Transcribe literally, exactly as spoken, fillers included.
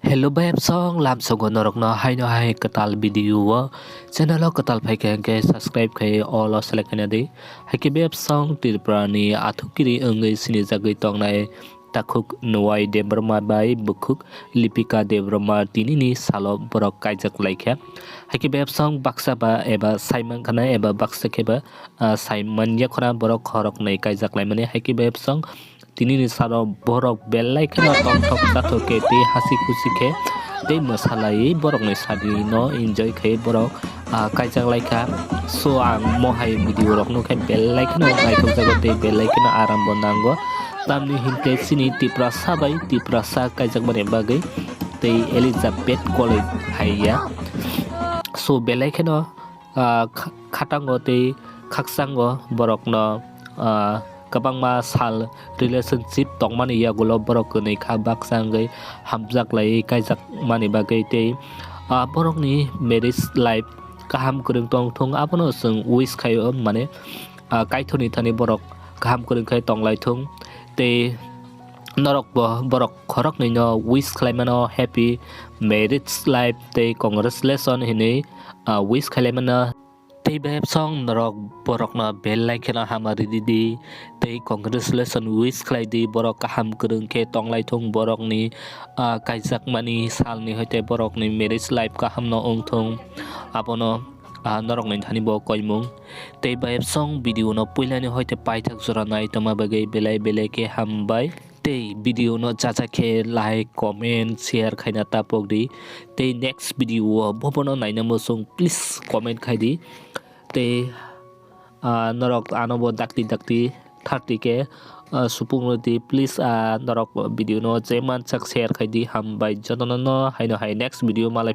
Hello bayapsong, lamsogo norokno haino hai kwtal video o channel o kwtal phaikha hwnkhe subscribe khai all o select khaina di. Haikhe bayapsong Tripura ni athukiri wngwi sinijagwi tongnai takhuk Nwai Debbarma bai bukhuk Lipika Debbarma tinini salo borok kaijak laikha. Haikhe bayapsong baksa ba eba saimankhana eba baksa kheba ah, saimanya khona borok khoroknwi kaijak laimani. Haikhe bayapsong tinini salo borok belai kheno tongthok chathok khe tei hasi khusi khe tei mwsalaiwi borokni sadino enjoy khai borok ah, kaijak laikha. So ang mohai video rokno khe belai kheno naithokjago tei belai kheno arambo nango. Tamni hinkhe chini Tiprasa bai Tiprasa kaijakmani bagwi tei Elizabeth College hai ya. So belai kheno ah, kha- khatango tei khakchango borokno ah, kwbangma sal relationship tongmani yagulo borok kwnwi kha baksa wngwi hamjak laiwi kaijak mani bagwi tei ah, borokni marriage life kaham kwrwng tong thung abono chwng wish khaio mane ah, kaithorni thani borok kaham kwrwng khai tonglai thung tei norokbo borok khoroknwino wish khlaimano happy marriage life tei congratulation hinwi ah, wish khlaimano. Tei bayapsong norok borokno belai kheno hamari ridi tei congratulation wish khlai di, borok kaham kwrwng khe tonglai thung borokni ah, kaijakmani salni hoite borokni marriage life kahamno wng thung abono ah, norokni thani bo koimung. Tei bayapsong video no puilani hoite paithak jora nai tongma bagwi belai belai khe hambai. Tei video no chacha khe like, comment, share khaina tapok di. Tei next video o bobono naina muchung please comment khai di. Tei ah, norok ano bo dakti dakti thirty K ah, supung rw di please ah, norok video no je mansak share khai di, hambai jotono no haino hai next video malai.